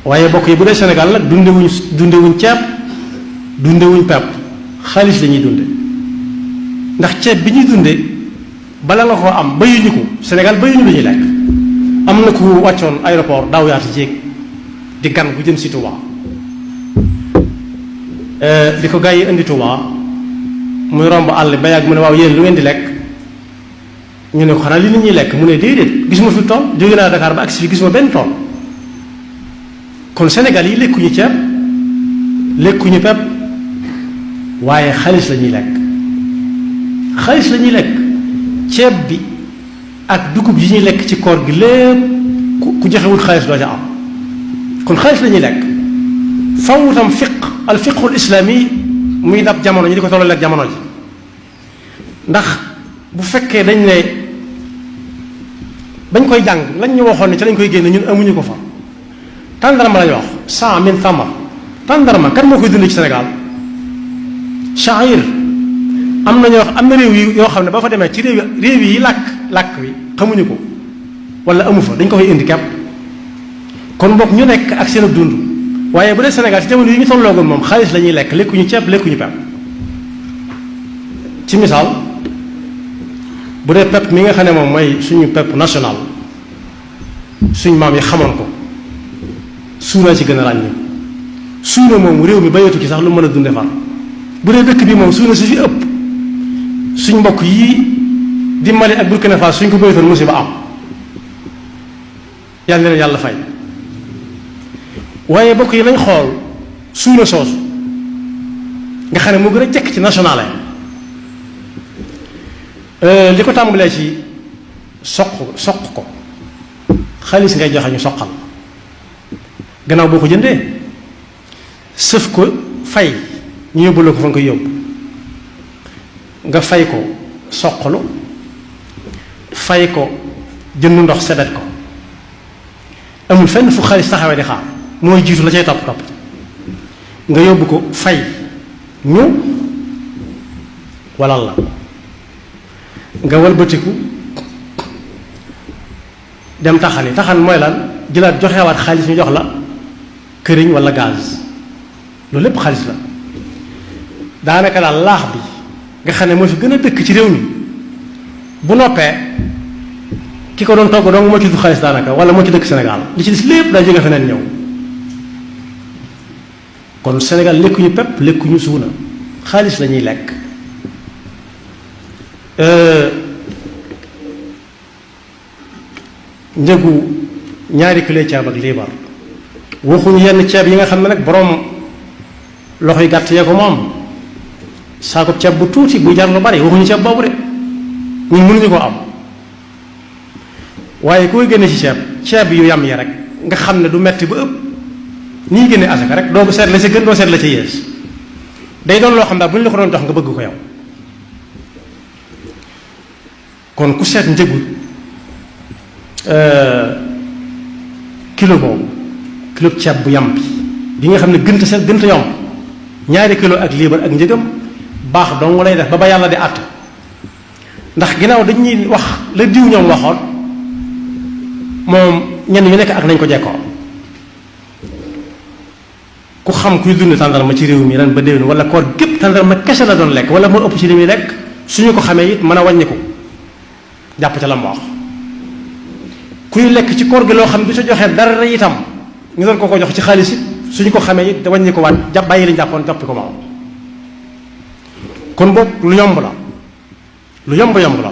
waaye bokk yi bu dee Sénégal nag dundewuñ ceeb dundewuñ pepp xaalis la ñuy dunde ndax ceeb bi ñuy dunde bala nga koo am bayuñu ko Sénégal bayuñu lu ñuy lekk. am na ku wàccoon aéroport daaw yaatu jéeg di gan bu jëm si Touba di ko gars yi indi Touba muy romb àll ba yàgg mu ne waaw yéen lu ngeen di lekk ñu ne ko xanaa li nit ñuy lekk mu ne déedéet gisuma fi tool jóge naa Dakar ba agsi fi gisuma benn tool kon Sénégal yi lekkuñu ceeb lekkuñu pepp waaye xaalis la ñuy lekk xaalis la ñuy lekk ceeb bi ak dugub yi ñuy lekk ci koor gi lépp ku joxewul xaalis doo ca am kon xaalis la ñuy lekk faw tam al fiqhul islami muy dab jamono ñi di ko tolloo ak jamono ji ndax bu fekkee dañ ne bañ koy jàng lañ ñu waxoon ne ci lañ koy génne ñun amuñu ko fa tàndarma lañu wax 100 min tamar tàndarma kan moo koy dund ci Sénégal sha'ir am na ñoo am na réew yi yoo xam ne ba fa demee ci réew yi làkk wi xamuñu ko wala amu fa dañ ko fay indi kepp kon bokk ñu nekk ak seen dund waaye bu dee Sénégal ci jamono yi ñu tolloogoon moom xaalis la ñuy lekk lekkuñu ceeb lekkuñu pepp ci misaal bu dee pepp mi nga xam ne moom mooy suñu pepp national suñ maam yi xamoon ko suuna ci gën a ràññi suuna moom réew mi bayeetu ci sax lu mën a dunde far bu dee dëkk bi moom suuna si fi ëpp suñ mbokk yii di Mali ak Burkina Faso suñ ko bayetoon musiba am yàlla na leen yàlla fay waaye bokk yi nañ xool suuna soosu nga xam ne moo gën a jekk ci national li ko tàmbalee ci soq ko xaalis ngay joxe ñu soqal gannaaw boo ko jëndee sëf ko fay ñu yóbbu la ko fa nga koy yóbbu nga fay ko soqalu fay ko jënd ndox sebet ko amul fenn fu xaalis taxawee di xaar mooy jiitu la cay topp nga yóbbu ko fay ñu walal la nga walbatiku dem taxani taxan mooy lan jëlaat joxewaat xaalis ñu jox la këriñ wala gaz loolu lépp xaalis la daanaka daal laax bi nga xam ne moo fi gën a dëkk ci réew mi bu noppee ki ko doon togg dong moo ci du xaalis daanaka wala moo ci dëkk Sénégal li ci des lépp daa jóge feneen ñëw kon Sénégal lekkuñu pepp lekkuñu suuna xaalis la ñuy lekk njëgu ñaari kilo ceeb ak liibar waxuñu yenn ceeb yi nga xam ne nag boroom loxo yi gàtt yee ko moom saako ceeb bu tuuti bu jar lu bari waxuñu ceeb boobu de ñun mënuñu ko am waaye koy génne ci ceeb yu yam yi rek nga xam ne du metti ba ëpp nii génne asaka rek doo seet la ca gën doo seet la ca yées day doon loo xam daal bu ñu la ko doon jox nga bëgg ko yow kon ku seet njëgu kilo boobu kilo ceeb bu yam bi nga xam ne gënta seet gënta yomb ñaari kilo ak liibar ak njëgam baax dong lay def ba yàlla di àtt ndax ginnaaw dañuy wax la diw ñoom waxoon moom ñenn ñu nekk ak nañ ko jekkoo ku xam kuy dund tàndarma ci réew mi ren ba déwén wala koor gépp tàndarma kese la doon lekk wala moo ëpp ci li muy lekk suñu ko xamee it mën a wàññi ko jàpp ca la mu wax kuy lekk ci koor gi loo xam ne du sa joxee dara itam ñu doon ko jox ci xaalis it suñu ko xamee it wàññi ko waat jàpp bàyyi lañ jàppoon joppi ko moom kon boog lu yomb la lu yomb la